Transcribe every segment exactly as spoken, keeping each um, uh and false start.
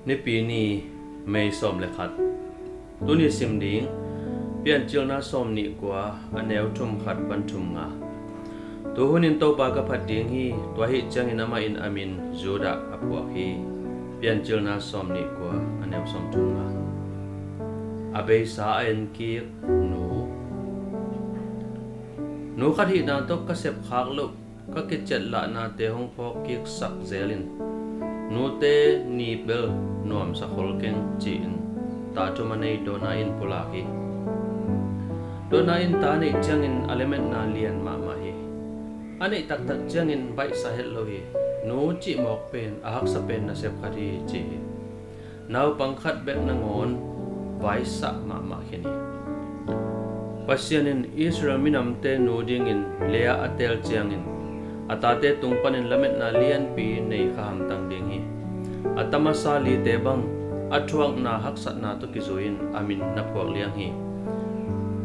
Nipi ni, May sawm le khat. Tuni sim ding, Piancilna sawm nih kua, a neu thum khat pan thum nga. Tuhunin Topa ka phat ding hi, tua ahih ciangin amah in a min Judah a phuak hi. Piancilna sawm nih kua, a neu sawm thum nga. A beisa a en kik nu. Nu khat hihna tawh ka sepkhak loh ka kiciatlahnate hong phawk kiksak zelin, nute ni bel nuamsa khol keng ci-in ta thum a nei Donna in pulak hi. Donna in ta neih ciangin a lametna lian mahmah hi. A neih taktak ciangin baihsa het lo hi. Nu cih mawk pen a haksa pen nasep khat hi ci hi. Naupang khat bek nangawn vaisah mahmah khin hi. Pasian in Israel minamte nu dingin Leah a teel ciangin a tate tung panin lametna lianpi nei kha hamtang ding hi. A ta masa lite bang a thuakna haksatna tawh kizui-in a min na phuak liang hi.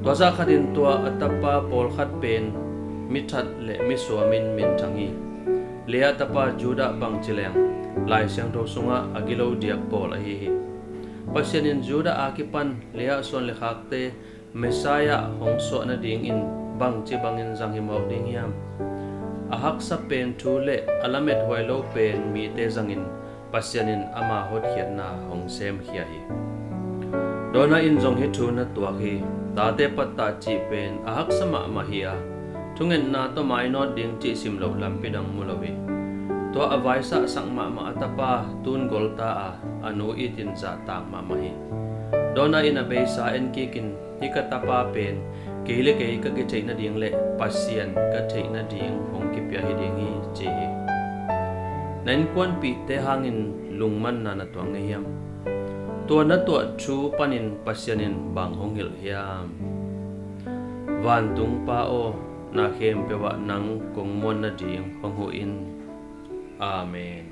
Tua zah khatin tua a tapa pawlkhat pen mithat le misuamin minthang hi. Leah tapa Judah bangci leng Lai Siangtho sungah a gilo diak pawl ahi hi. Pasian in Judah a kipan Leah suan le khakte Messiah hong suah nadingin bangci bangin zang hi mawk ding hiam? A haksa pen thu le a lamethuai lo pen mite zangin Pasian in ama hotkhiatna hong semkhia hi. Donna in zong hih thu na tuak hi. Tate pattah cih pen a haksa mahmah hi a, thungetna tawh mainawt ding cih simloh lampi dang mu lo hi. Tua a vaisahsak mahmah a tapa tun golta a, a nu itin zahtak mahmah hi. Donna in a beisa en kikin, hih ka tapa pen kei le kei ka kitheih nading le Pasian ka theih nading hong kipia hi ding hi ci hi. Na innkuanpihte hangin lungmanna na tuak ngei hiam? Tua na tuah thu panin Pasian in bang hong hilh hiam? Vantung Pa aw, na khempeuh ah nang kong muan nading hong huh in. Amen.